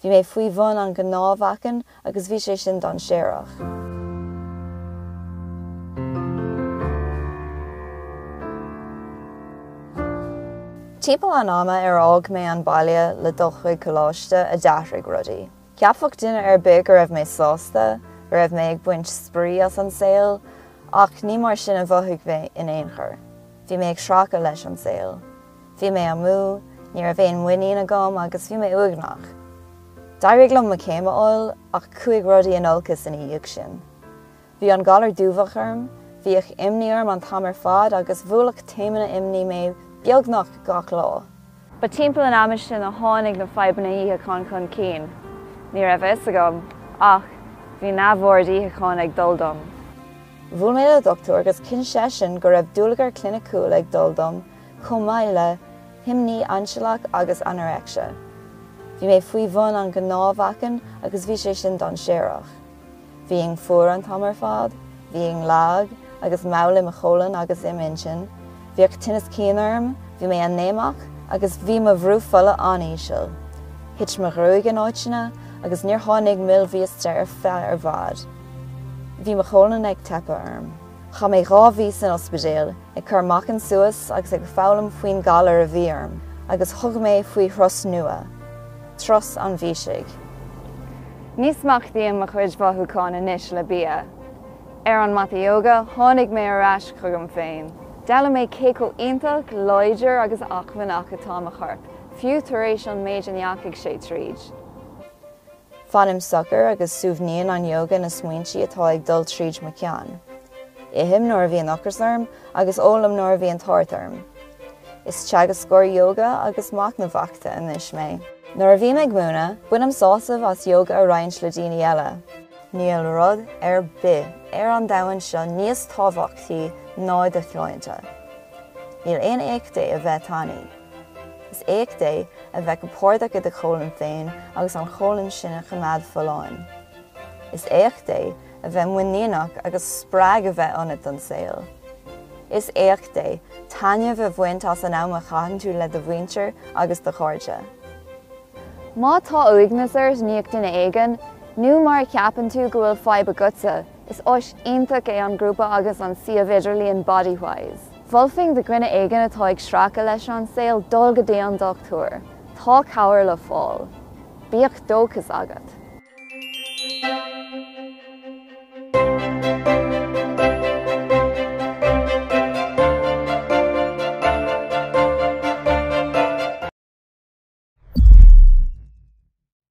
Bhí mé faoi bhun an ghnáthmheáchain agus bhí sé sin dainséarach. Timpeall an ama ar fhág mé an baile le dul chuig coláiste a d'athraigh rudaí. Cheapfadh duine ar bith go raibh mé sásta, go raibh mé ag baint spraoi as an saol, ach ní mar sin a mhothaigh mé in aon chor. Bhí mé ag sracadh leis an saol. Bhí mé amú, ní raibh aon mhuinín agam agus bhí mé uaigneach. D'éirigh liom mo chéim a fháil ach chuaigh rudaí in olcas ina dhiaidh sin. Bhí an galar dubhach orm, bhíodh imní orm an t-am ar fad agus bhuailfeadh taomanna imní mé beagnach gach lá. Ba timpeall an ama sin a tháinig na fadhbanna itheacháin chun cinn. Ní raibh a fhios agam ach bhí neamhord itheacháin ag dul dom. Bhuail mé le dochtúir agus chinn seisean go raibh dúlagar cliniciúil ag dul dom chomh maith le himní ainsealach agus anaireicse. Bhí mé faoi bhun an ghnáthmheáchain agus bhí sé sin dainséarach. Bhínn fuar an t-am ar fad, bhínn lag agus mall i mo cholainn agus i m'intinn, bhíodh tinneas cinn orm, bhí mé ainéimeach agus bhí mo bhrú fola an-íseal. Thit mo ghruaig in áiteanna agus níor tháinig mil mhíosta ar feadh i bhfad. Bhí mo cholainn ag teipeadh orm. Chaith mé 2 mhí san ospidéal, ag cur meáchan suas agus ag foghlaim faoin galar a bhí orm, agus thug mé faoi thuras nua, turas an bhisigh. Ní smachtaím mo chuid mhothúchán anois le bia. Ar an mata ióga, tháinig mé ar ais chugam féin. D'fhoghlaim mé cé chomh iontach, láidir agus acmhainneach atá mo chorp, fiú tar éis an méid a ndeachaigh sé tríd. Fanaim socair agus suaimhníonn an ióga na smaointe atá ag dul tríd mo cheann. Ithim nuair a bhíonn ocras orm agus ólaim nuair a bhíonn tart orm. Is teagascóir ióga agus machnamhachta anois mé. Nuair a bhím ag múineadh, bainim sásamh as ióga a roinnt le daoine eile. Níl rud ar bith ar an domhan seo níos tábhachtaí ná do shláinte. Níl aon éacht é a bheith tanaí. Is éacht é a bheith compordach i do cholainn féin agus an cholainn sin a choimeád folláin. Is éacht é a bheith muiníneach agus spreag a bheith ionat don saol. Is éacht é taitneamh a bhaint as an am a chaitheann tú le do mhuintir agus do chairde. Má tá uaigneas ort i ndiaidh duine éigin, nó má cheapann tú go bhfuil fadhb agatsa, is áis iontach é an grúpa agus an suíomh idirlíon Bodywhys. Mholfainn do dhuine éigin atá ag sracadh leis an saol dul go dtí an dochtúir. Tá cabhair le fáil. Bíodh dóchas agat.